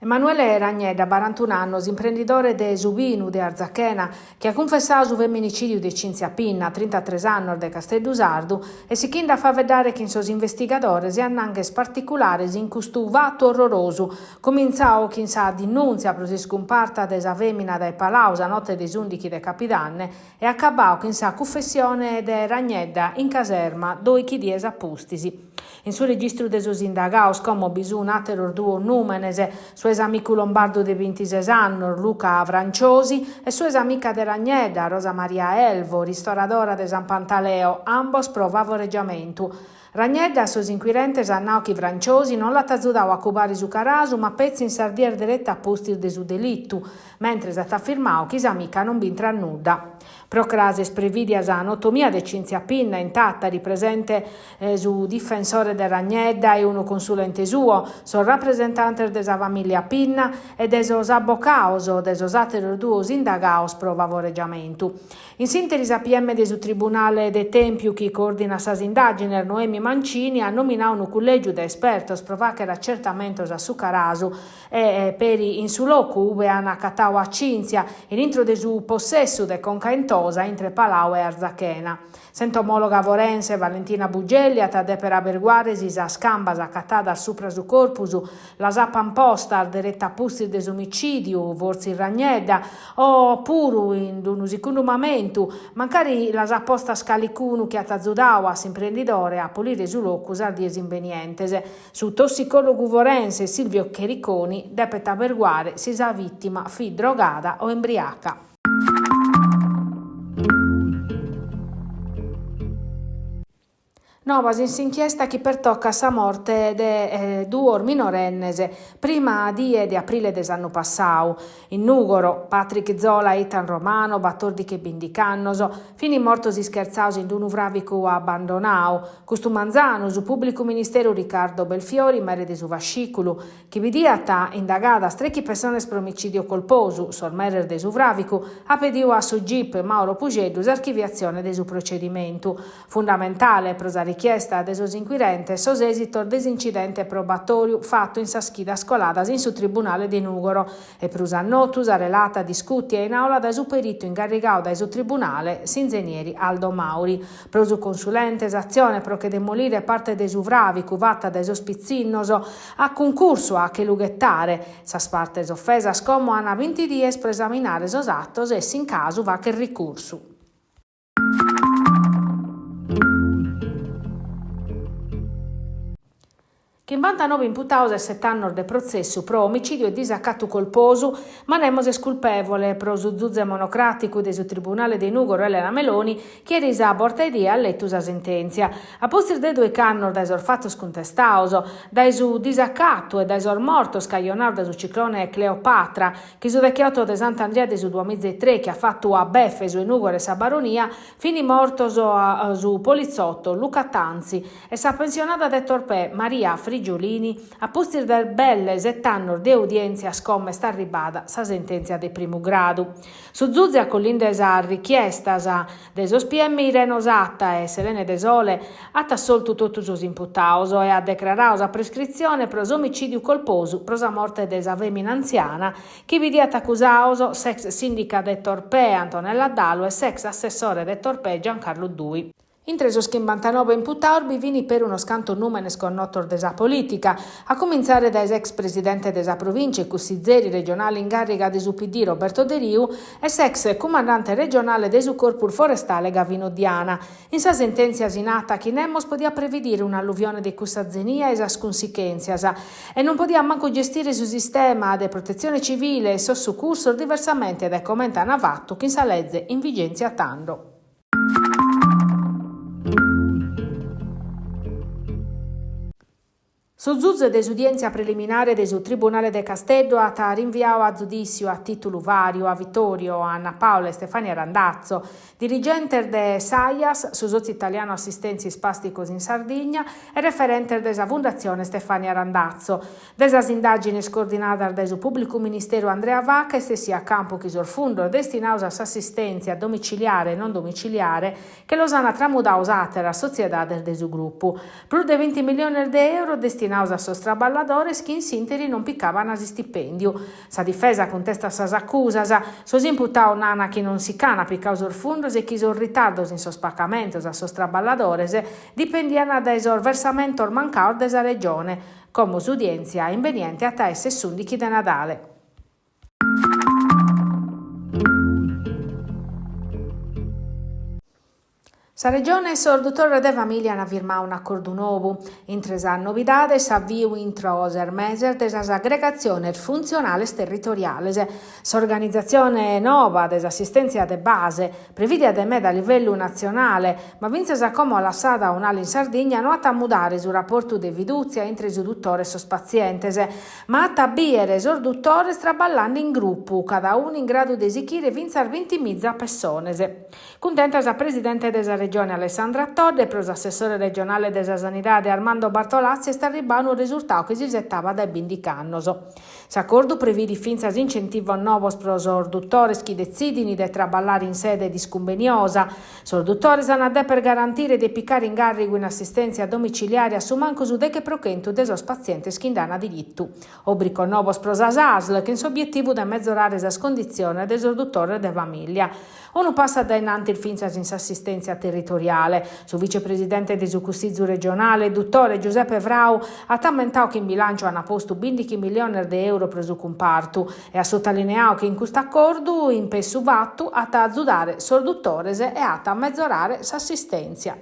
Emanuele Ragnedda, barantun'annos, imprendidore de su binu de Arzachena, chi at cunfessadu su femminicidiu de Cinzia Pinna, trintatres annos, de Casteddu Sardu, est sighende a faeddare chin sos investigadores e annangher particulares in custu fatu orrorosu, comintzadu chin sa dinùntzia pro s'iscumparta de sa fèmina dae Palau sa note de s'ùndighi de Capidanne e acabadu chin sa cufessione de Ragnedda in caserma dòighi dies a pustis. In su registru de sos indagados como bi sun àteros duos nùmenes, su 'e s'amicu lombardu de bintises annos, Luca Franciosi, e su 'e s'amica de Ragnedda, Rosa Maria Elvo, ristoradora de San Pantaleo, ambos pro favoreggiamentu. Ragnedda a sos inquirentes at nadu chi Franciosi non l'at azudadu a cubare su carasu ma petzi in sas dies dereta a pustis de su delitu, mentres at afirmadu chi s'amica non b'intrat nudda. Pro cras est prevìdia sa notomia de Cinzia Pinna in Tàtari, presente su difensore de Ragnedda e unu consulente suo, sos rapresentantes de sa famìlia Pinna e de sos abocados de sos àteros duos indagados pro favoregiamentu. In s'ìnteri sa PM de su Tribunale de Tèmpiu chi coordinat sas indàgines, Noemi Mancini, at nominadu unu cullègiu de espertos pro fàghere acertamentos a su carasu e peri in su locu ube an acatadu a Cinzia, in intro de su possessu de Conca 'Entosa intre Palau e Arzachena. S'entomòloga forense Valentina Bugelli at a dèpere aberguare si sas cambas acatadas supra su corpus las apan postas dereta a pustis de s'omicìdiu, fortzis Ragnedda, o puru in unu segundu mamentu, mancari las at postas calicunu chi at azudadu a s'imprendidore a pulire su locu sas dies imbenientes. Su tossicòlogu forense Silvio Chericoni depet aberguare si sa vìtima fit drogada o imbriaca. Novas in s'inchiesta chi pertocat sa morte de duos minorennes prima die de aprile de s'annu passadu. In Nùgoro, Patrick Zola e Ethan Romano, batòrdighi e bìndigh'annos, fin mortos ischertzados in unu fràvicu abbandonadu. Custu manzanu, su pùblicu ministeru Riccardo Belfiori, mere de su fascìculu, chi bidiat indagadas trèighi pessones pro omicìdiu colposu, sos meres de su fràvicu, at pedidu a su Gip Mauro Pusceddu s'archiviatzione de su procedimentu. Fundamentale pro sa richiesta de sos inquirentes sos èsitos de s'incidente probatòriu fatu in sas chidas coladas in su Tribunale de Nùgoro e prus a notu sa relata discùtia in àula dae su peritu ingarrigadu dae su Tribunale, s'inzenieri Aldo Mauri. Pro su consulente s'atzione pro che demolire parte de su fràvicu fata dae sos pitzinnos at cuncursu a che lu ghetare. Sas partes ofesas como an binti dies pro esaminare sos atos e, s'in casu, fagher ricursu. Chimbantanoe imputados e set'annos de protzessu pro omicìdiu e disacatu colposu, ma nemos est culpèvole pro su zuze monocràticu de su Tribunale de Nùgoro Elena Meloni, chi eris a bortaedie at letu sa sentèntzia. A pustis de doich'annos dae sos fatos cuntestados, dae su disacatu e dae sos mortos cajonados dae su ciclone Cleopatra, chi su decheoto de Sant'Andria de su duamiza e trèighi at fatu a befe su 'e Nùgoro e sa Baronia, fini mortos su politzotto Luca Tanzi e sa pensionada de Torpè Maria Frigiolini, a pustis de belle set'annos de udièntzias como est arribada sa sentèntzia de primu gradu. Su zuze acollinde sas richiestas de sos PM Ireno Satta e Selene Desole at assoltu totu sos imputados e at decraradu sa prescritzione pro s'omicìdiu colposu pro sa morte de sa fèmina antziana chi bidiat acusados s'ex sìndica de Torpè Antonella Dalu e s'ex assessore de Torpè Giancarlo Dui. Intre sos chimbantanoe imputados bi fint peri unos cantos nùmenes connotos de sa polìtica, a cumintzare dae s'ex presidente de sa provìncia e cussizeri regionale in càrriga de su PD Roberto Deriu e s'ex cumandante regionale de su Corpus Forestale Gavino Diana. In sa sentèntzia si nat chi nemos podiat previdire un'alluvione de cussa zenia e sas cunsichèntzias e non podiat mancu gestire su sistema de protetzione civile e sos sucursos diversamente dae comente ant fatu chin sa leze in vigèntzia tando. Su zuze de s'udièntzia preliminare de su Tribunale de Casteddu at rinviadu a zudìssiu a tìtulu vàriu a Vittorio, Anna Paola e Stefania Randazzo, dirigentes de s'AIAS, su Sòtziu Italianu Assistèntzia Ispàsticos in Sardigna, e referentes de sa Fundatzione Stefania Randazzo. De sas indàgines coordinadas dae su pùblicu ministeru Andrea Vacca est essiu a campu chi sos fundos destinados a s'assistèntzia domiciliare e non domiciliare che los ant tramudados àteras sotziedades de su grupu. Prus de binti milliones de euros destinados. destinados a sos traballadores chi in s'ìnteri non picabant s'istipèndiu. Sa difesa cuntestat sas acusas, sos imputados nana chi non si ch'ana picadu sos fundos e chi sos ritardos in sos pagamentos a sos traballadores dipendiant dae sos versamentos mancados de sa Regione. Como s'udièntzia imbeniente at a èssere s'ùndichi de Nadale. Sa Regione e sos dutores de famìlia ant firmadu un'acordu nou. Intre sas novidades s'aviu intro ses meses de sas agregatziones funtzionales territoriales. S'organizatzione noba de s'assistèntzia de base, prevìdia de meda a livellu natzionale, ma fintzas a como lassada a un'ala in Sardigna, no at a mudare su raportu de fidùtzia intre su dutore e sos patzientes, ma at a bìdere sos dutores traballende in grupu, cada unu in gradu de sighire fintzas bintimiza pessones. Cuntenta sa presidente de sa Regione Alessandra Todde, pro s'assessore regionale de sa Sanidade Armando Bartolazzi est arribbadu unu resurtadu chi s'isetabat dae bindich'annos. S'acordu previdit fintzas incentivos novos pro sos dutores chi detzidint de traballare in sede discumbeniosa. Sos dutores ant a dèpere garantire de picare in gàrrigu in assistèntzia domiciliària a su mancu su deghe pro chentu de sos patzientes chi nd'ant diritu. Òbrigos novos pro sas ASL chin s'obietivu de mezorare sas conditziones de sos dutores de famìllia. Unu passu a dae in antis fintzas in s'assistèntzia territoriale. Su vicepresidente de su Cussizu regionale, dutore Giuseppe Frau, at ammentadu chi in bilànciu ant postu bìndighi milliones de euro pro su cumpartu e at sutalineadu chi in custu acordu in pessu fatu at a azudare sos dutores e at a mezorare s'assistèntzia.